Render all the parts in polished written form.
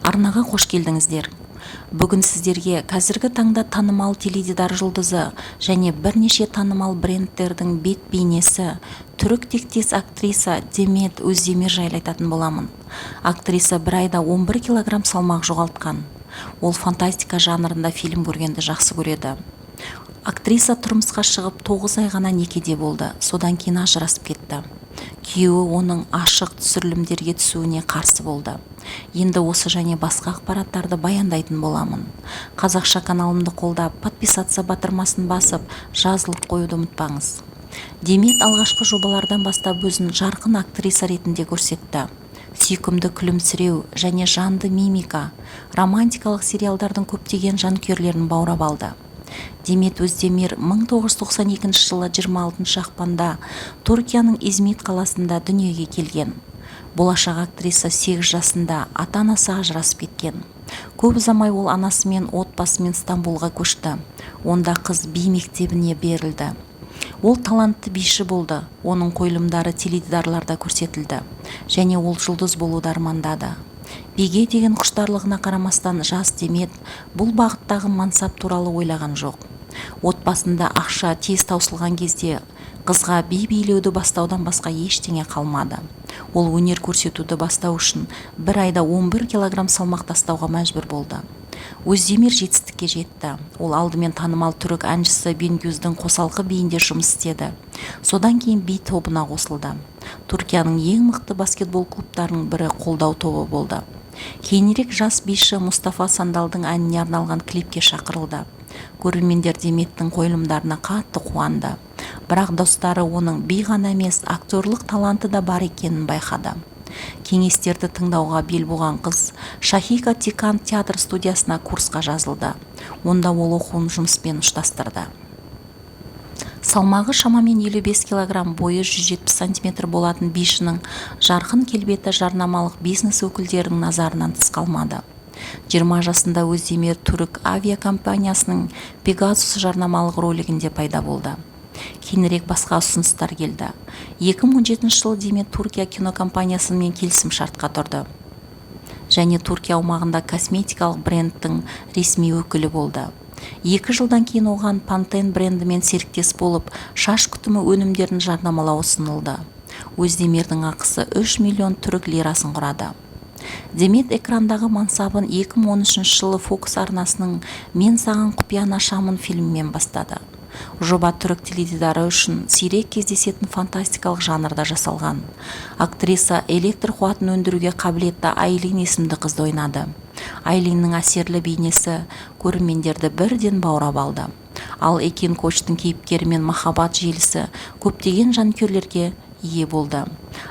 Арнаға қош келдіңіздер! Бүгін сіздерге қазіргі таңда танымал теледидар жұлдызы және бірнеше танымал брендтердің бет бейнесі, түрік тектес актриса Демет Өздемир жайлы айтатын боламын. Актриса бір айда 11 килограмм салмақ жоғалтқан. Ол фантастика жанрында фильм көргенді жақсы көреді. Актриса тұрмысқа шығып, 9 ай ғана некеде болды, содан кейін ажырасып кетті. Күйеуі оның ашық түсірілімдерге түсуіне қарсы болды. Енді осы және басқа ақпараттарды баяндайтын боламын. Қазақша каналымды қолдап, подписаться батырмасын басып, жазылып қоюды ұмытпаңыз. Демет алғашқы жобалардан бастап өзін жарқын актриса ретінде көрсетті. Сүйкімді күлімсіреу және жанды мимика романтикалық сериалдардың көптеген жанкүйерлерін баурап алды. Демет Өздемир 1992 жылы 26 ақпанда Түркияның Измит қаласында дүниеге келген. Болашақ актриса 8 жасында ата-анасы ажырасып кеткен. Көп ұзамай ол анасымен, отбасымен Стамбулға көшті. Онда қыз би мектебіне берілді. Ол талантты биші болды. Оның қойылымдары теледидарларда көрсетілді және ол жұлдыз болуды армандады. Биге деген құштарлығына қарамастан, жас Демет бұл бағыттағы мансап туралы ойлаған жоқ. Отбасында ақша тез таусылған кезде қызға би билеуді бастаудан басқа ештеңе қалмады. Ол өнер көрсетуді бастау үшін бір айда 11 килограмм салмақ тастауға мәжбүр болды. Өздемир жетістікке жетті. Ол алдымен танымал түрік әншісі Бенгюздің қосалқы биінде жұмыс істеді, содан кейін би тобына қосылды. Түркияның ең мықты баскетбол клубтарының бірі қолдау тобы болды. Кейінірек жас биші Мұстафа Сандалдың әніне арналған клипке шақырылды. Көрермендер Деметтің қойылымдарына қатты қуанды, бірақ достары оның би ғана емес, актерлық таланты да бар екенін байқады. Кеңестерді тыңдауға бел буған қыз Шахика Тикан театр студиясына курсқа жазылды. Онда ол оқуын жұмыспен ұштастырды. Салмағы шамамен 55 килограмм, бойы 170 сантиметр болатын бишінің жарқын келбеті жарнамалық бизнес өкілдерінің назарынан тыс қалмады. 20 жасында Өздемир түрік авиакомпаниясының «Пегасус» жарнамалық ролигінде пайда болды. Кейінірек басқа ұсыныстар келді. 2017 жылы Демет Түркия кинокомпаниясымен келісім-шартқа тұрды және Түркия аумағында косметикалық брендтің ресми өкілі болды. 2 жылдан кейін оған Пантен брендімен серіктес болып, шаш күтімі өнімдерін жарнамалау ұсынылды. Өздемирдің ақысы 3 миллион түрік лирасын құрады. Демет экрандағы мансабын 2013 жылы Фокус арнасының «Мен саған құпияны ашамын» фильмімен бастады. Жоба түрік теледидары үшін сирек кездесетін фантастикалық жанрда жасалған. Актриса электр қуатын өндіруге қабілетті Айлин есімді қызды ойнады. Айлиннің әсерлі бейнесі көрермендерді бірден баурап алды. Ал Экин Кочтың кейіпкерімен махаббат желісі көптеген жанкүйерлерге ие болды.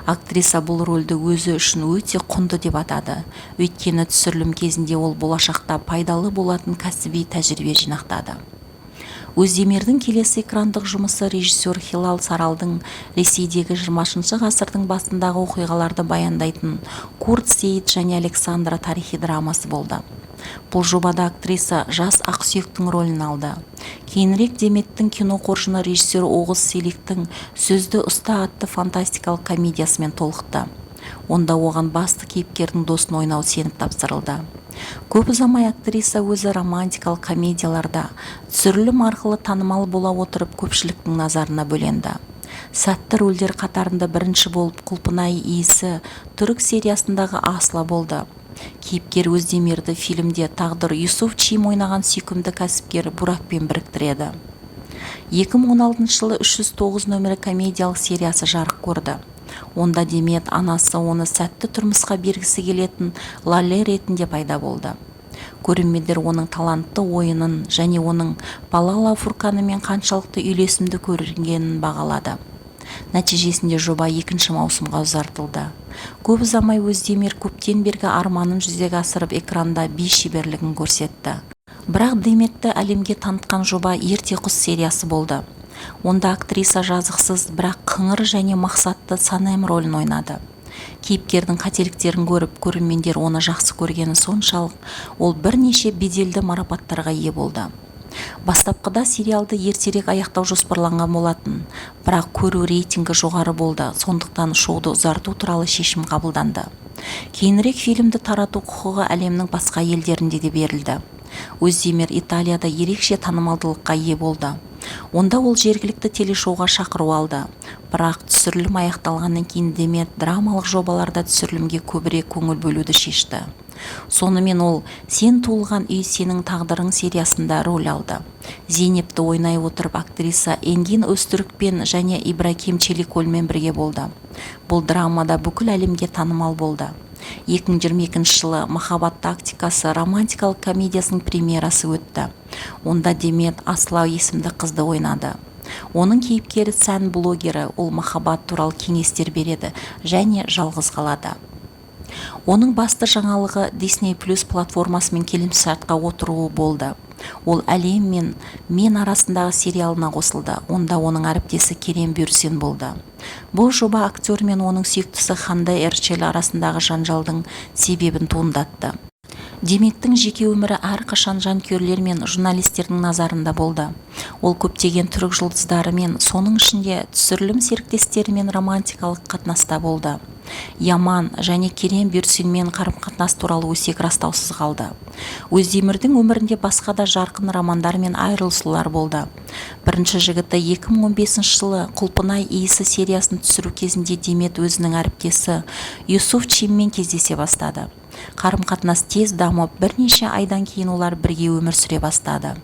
Актриса бұл рөлді өзі үшін өте құнды деп атады, өйткені түсірілім кезінде ол болашақта пайдалы болатын кәсіби тәжірибе жинақтады. Өздемирдің келесі экрандық жұмысы режиссер Хилал Саралдың Ресейдегі 20 ғасырдың басындағы оқиғаларды баяндайтын «Курт Сейіт және Александра» тарихи драмасы болды. Бұл жобада актриса жас ақсүйектің рөлін алды. Кейінірек Деметтің кино қоржыны режиссер Оғыз Селиктің «Сөзді ұста» атты фантастикалық комедиясымен толықты. Онда оған басты кейіпкердің досын ойнау сеніп тапсырылды. Көп ұзамай актриса өзі романтикалық комедияларда түсірілім арқылы танымал бола отырып, көпшіліктің назарына бөленді. Сәтті рөлдер қатарында бірінші болып «Құлпынай иісі» түрік сериясындағы Асла болды. Кейіпкер Өздемирді фильмде тағдыр Юсуф Чим ойнаған сүйкімді кәсіпкер Буракпен біріктіреді. 2016 жылы «309 нөмірі» комедиялық сериясы жарық көрді. Онда Демет анасы оны сәтті тұрмысқа бергісі келетін Лале ретінде пайда болды. Көрермендер оның талантты ойынын және оның Балала Фурканымен қаншалықты үйлесімді көрінгенін бағалады. Нәтижесінде жоба екінші маусымға ұзартылды. Көп ұзамай Өздемир көптен бергі арманын жүзеге асырып, экранда би шеберлігін көрсетті. Бірақ Деметті әлемге танытқан жоба «Ерте құс» сериясы болды. Онда актриса жазықсыз, бірақ қыңыр және мақсатты Санем рөлін ойнады. Кейіпкердің қателіктерін көріп, көрермендер оны жақсы көргені соншалық, ол бірнеше беделді марапаттарға ие болды. Бастапқыда сериалды ертерек аяқтау жоспарланған болатын, бірақ көру рейтингі жоғары болды, сондықтан шоуды ұзарту туралы шешім қабылданды. Кейінірек фильмді тарату құқығы әлемнің басқа елдерінде де берілді. Өздемир Италияда ерекше танымалдылыққа ие болды. Онда ол жергілікті телешоуға шақыру алды. Бірақ түсірілім аяқталғаннан кейін Демет драмалық жобаларда түсірілімге көбірек көңіл бөлуді шешті. Сонымен ол «Сен туылған үй сенің тағдырың» сериясында рөл алды. Зейнепті ойнай отырып, актриса Энгин Өзтүркпен және Ибрагим Челикколмен бірге болды. Бұл драмада бүкіл әлемге танымал болды. 2022 жылы «Махаббат тактикасы» романтикалық комедиясының премьерасы өтті. Онда Демет Асла есімді қызды ойнады. Оның кейіпкері сән блогері, ол махаббат туралы кеңестер береді және жалғыз қалады. Оның басты жаңалығы Disney Plus платформасымен келісімшартқа отыруы болды. Ол Әлем мен мен арасындағы сериалына қосылды. Онда оның әріптесі Керем Бюрсин болды. Бұл жоба актер мен оның сүйіктісі Ханде Эрчел арасындағы жанжалдың себебін туындатты. Деметтің жеке өмірі әрқашан жанкүйерлер мен журналистердің назарында болды. Ол көптеген түрік жұлдыздарымен, соның ішінде түсірілім серіктестерімен романтикалық қатынаста болды. Яман және Керем Бюрсинмен қарым-қатынас туралы өсек растаусыз қалды. Өздемірдің өмірінде басқа да жарқын романдар мен айырылысулар болды. Бірінші жігіті 2015 жылы «Құлпынай иісі» сериясын түсіру кезінде Демет өзінің әріптесі Юсуф Чиммен кездесе бастады. Қарым-қатынас тез дамып, бірнеше айдан кейін олар бірге өмір сүре бастады.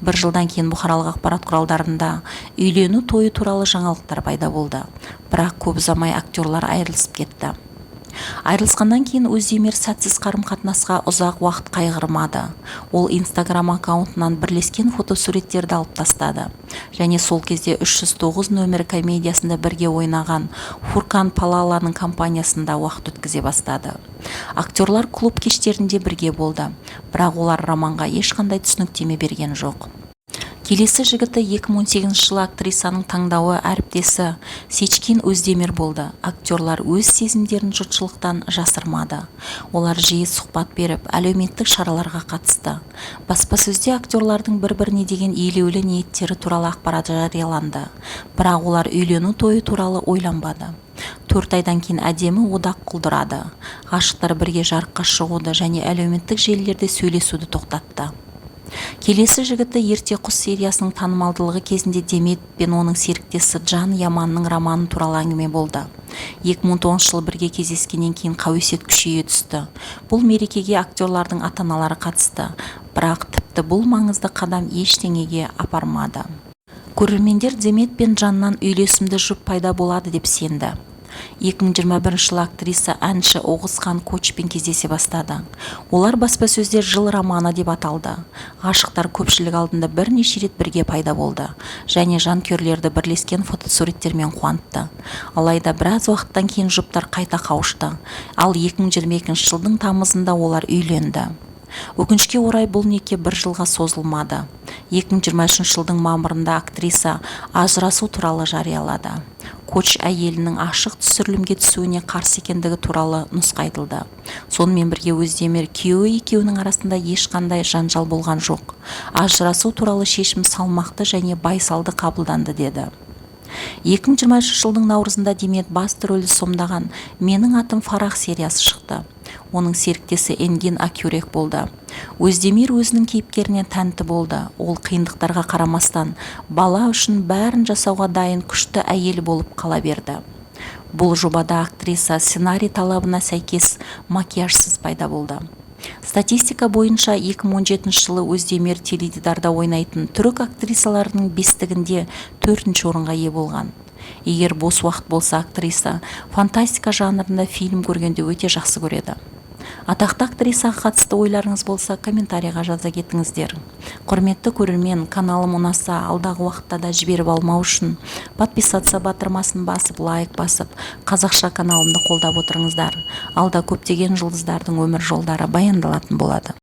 Бір жылдан кейін бұқаралық ақпарат құралдарында үйлену тойы туралы жаңалықтар пайда болды. Бірақ көп ұзамай актерлар айырылысып кетті. Айырылысқаннан кейін Өздемир сәтсіз қарым-қатынасқа ұзақ уақыт қайғырмады. Ол Инстаграм аккаунтынан бірлескен фотосуреттерді алып тастады және сол кезде 309 нөмірі комедиясында бірге ойнаған Фуркан Палаланың компаниясында уақыт өткізе бастады. Актерлар клуб кештерінде бірге болды, бірақ олар романға ешқандай түсініктеме берген жоқ. Келесі жігіті 2018 жылы актрисаның таңдауы әріптесі Сечкин Өздемир болды. Актерлар өз сезімдерін жұртшылықтан жасырмады. Олар жиі сұхбат беріп, әлеуметтік шараларға қатысты. Баспасөзде актерлардың бір-біріне деген елеулі ниеттері туралы ақпарат жарияланды, бірақ олар үйлену тойы туралы ойланбады. 4 айдан кейін әдемі одақ құлдырады. Ғашықтар бірге жарыққа шығуды және әлеуметтік желілерде сөйлесуді тоқтатты. Келесі жігіті «Ерте құс» сериясының танымалдылығы кезінде Демет пен оның серіктесі Джан Яманның романы туралы әңгіме болды. 2019 жылы бірге кездескеннен кейін қауесет күшейе түсті. Бұл мерекеге актерлардың ата-аналары қатысты, бірақ тіпті бұл маңызды қадам ештеңеге апармады. Көрермендер Демет пен Джаннан үйлесімді жұп пайда болады деп сенді. 2021 жылы актриса әнші Оғызхан Кочпен кездесе бастады. Олар баспасөзде жыл романы деп аталды. Ғашықтар көпшілік алдында бірнеше рет бірге пайда болды және жанкүйерлерді бірлескен фотосуреттермен қуантты. Алайда біраз уақыттан кейін жұптар қайта қауышты, ал 2022 жылдың тамызында олар үйленді. Өкінішке орай, бұл неке бір жылға созылмады. 2023 жылдың мамырында актриса ажырасу туралы жариялады. Коч әйелінің ашық түсірілімге түсуіне қарсы екендігі туралы нұсқа айтылды. Сонымен бірге Өздемир күйеуі екеуінің арасында ешқандай жанжал болған жоқ. Ажырасу туралы шешім салмақты және байсалды қабылданды деді. 2023 жылдың наурызында Демет басты рөлді сомдаған «Менің атым Фарах» сериясы шықты. Оның серіктесі Энгин Акюрек болды. Өздемир өзінің кейіпкеріне тәнті болды. Ол қиындықтарға қарамастан бала үшін бәрін жасауға дайын күшті әйел болып қала берді. Бұл жобада актриса сценарий талабына сәйкес макияжсыз пайда болды. Статистика бойынша 2017 жылы Өздемир теледидарда ойнайтын түрік актрисаларының бестігінде төртінші орынға ие болған. Егер бос уақыт болса, актриса фантастика жанрында фильм көргенді өте жақсы көреді. Атақты актрисаға қатысты ойларыңыз болса, комментарийға жаза кетіңіздер. Құрметті көрермен, каналым ұнаса, алдағы уақытта да жіберіп алмау үшін подписаться батырмасын басып, лайк басып, қазақша каналымды қолдап отырыңыздар. Алда көптеген жұлдыздардың өмір жолдары баяндалатын болады.